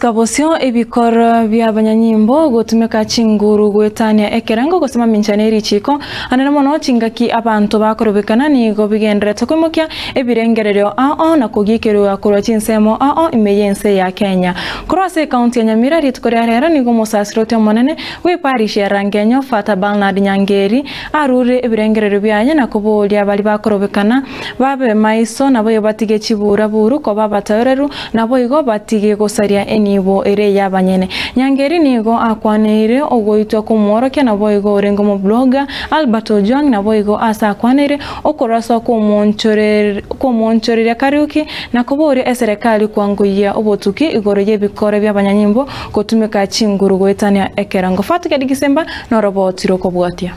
Gosuka bosio ebikoro bi'abanyanyimbo gotumeka chinguru goetania ekerengo gose mamincha ne richiiko, anene mono chingaki abanto bakorobekana nigo bigendererete koimokia ebirengererio ao na kogikerwa korwa chinsemo ao ime y'ense ya Kenya. Korwa ase ekaunti ya Nyamira rituko ria rero nigo omosasiroti omonene bw'eparish ya Rangenyo Father Bernard Nyangeri arure ebirengererio biaye na koboria baria bakorobekana Babe maiso, naboigo batige chibuura-buru koba abatoereru, naboigo batige gosaria enibo ere ey'abanyene. Nyangeri nigo akwaneire ogoitwa kw'omworokia naboigo orenge omoblogger Albert Ojwang naboigo ase akwaneire okoraswa kw'omoonchoreria Kariuki na koboria eserekari kwangoyia obotuki igoro y'ebikore bi'abanyanyimbo gotumeka chinguru goetania ekerengo. Fatu Gisemba noroboti rokobwatia.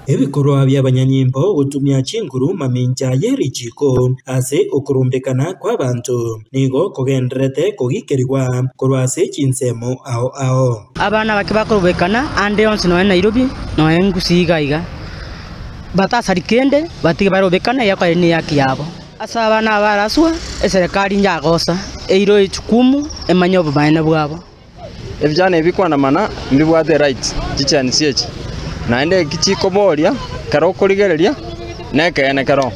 Ebikorwa bi'abanyanyimbo gotumia chinguru mamincha ye richiiko ase okorombekana kw'abanto nigo kogendererete kogikerigwa korwa ase chinsemo ao ao. Abana bake bakorobekana ande onsi nonya Nairobi nonya Gusii iga iga, batasari kende, batige barobekane eyakoria neyaki yabo. Ase abana aba baraswa, eserekari nyagosa eire echukumu emanye obomaene bwabo. Ebichana ebi bikwanamana mbibwate erights chichanisi echi, naende eki chikoboria ekero okorigereria nekeene keroo,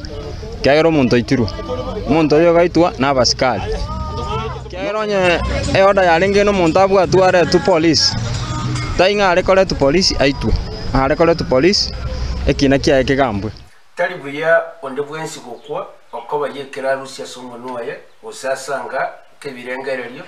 ekiagera omonto oitirwe, omonto oyo ogaitwa na abasikari. Ekiagera onye eorder yarenge na omonto abwatwe aretwe polisi, tai ng'a are koretwa polisi aitwe, are koretwa polisi ekina kiaye kegambwe. Tari buya onde bwensi gokwa okoba y'ekerarusia ase omonwa oye, gose asanga kebirengererio,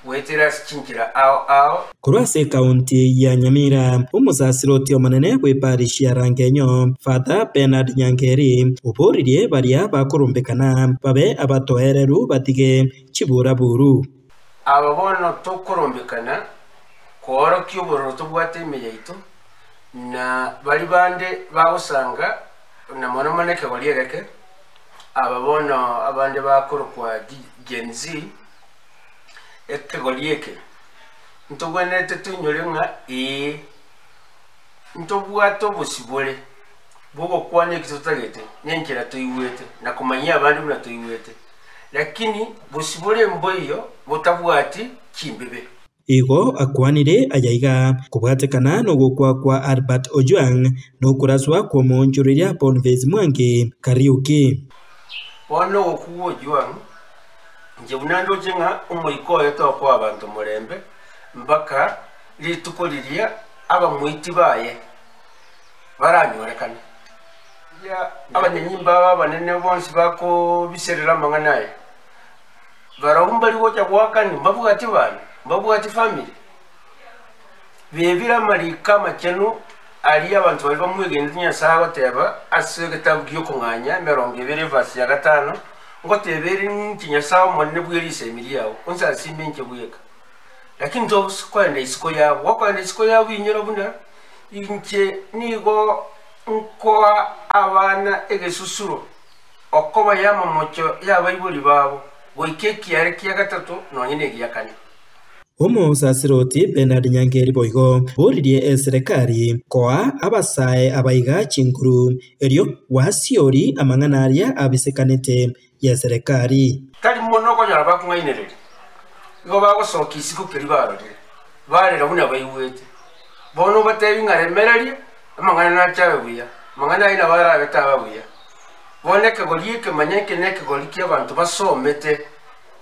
goetera ase chinchera ao ao. Korwa ase ekaunti ya Nyamira, omosasiroti omonene bw'eparish ya Rangenyo, Father Bernard Nyangeri, oboririe baria bakorombekana babe abatoereru batige chiburaburu. Aba bono tokorombekana koorokia obororo tobwate ime yaito, na baria bande bagosanga, na mono mono ekegori egeke, aba bono abande bakorokwa Gen Z, Ekegori eke ntogwenerete toinyore ng'a ee, ntobwate obosibore bw'ogokwana eki totagete na enchera toigwete na komanyia abande buna toigwete, lakini bosibore mboiyo botabwati chimbibe. Igo akwanire ayaiga kobwatekana nogokwa kwa Albert Ojwang na okoraswa kw'omoonchoreria Boniface Mwangi Kariuki. Bono ogokwa gwa Ojwang Inche buna ndoche ng'a omoika oye tokoa abanto omorembe mpaka rituko riria abamoiti baye baranyorekane. Riria abanyanyimbo aba abanene bonsi bakobiserera amang'ana aya, barabwo mbari gocha goakania, mbabwati bana, mbabwati famiri. Bebire amariko amachenu aria abanto baria bamwegenete Nyasae agoteba ase egetabu gi'okong'anya emerongo ebere everse ya gatano, Ngoteba ere ninche Nyasae Omonene bwe risemi riao, onsasime inche bweka. Lakini tokoenda isiko yabo, gokoenda isiko yabo inyora buna inche nigo nkoa abana egesusuro okoba y'amamocho y'abaibori babo, goika ekiare kia gatato nonya negia kane. Omosasiroti Bernard Nyangeri boigo boririe eserekari koa abasae abaiga chinguru erio gwasiori amang'ana aria abisekanete y'eserekari. Tari mono okonyora bakong'ainereria, igo bagosokia isiko keria barorire, barera buna baigwete. Bono obatebi ng'a remereria, amang'ana nache abe buya, amang'ana ayio nabo arabe taba buya. Bono ekegori eke manya eke nekegori ki'abanto basomete.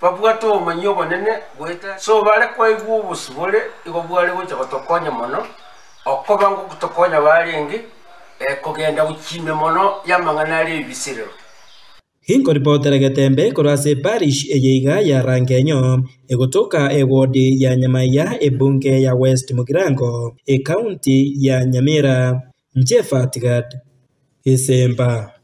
Babwate obomanyi obonene goeta ase obare kwaigwa obosibore igo bware gocha gotokonya mono, okoba ngotokonya barenge kogenda gochia ime mono y'amang'ana aria ebibiserero. Inkoripotera getembe korwa ase eparish eye iga ya Rangenyo, egotoka ewodi ya Nyamaiya ebunge ya West Mugirango, ecounty ya Nyamira. Nche Fatgad, Esemba.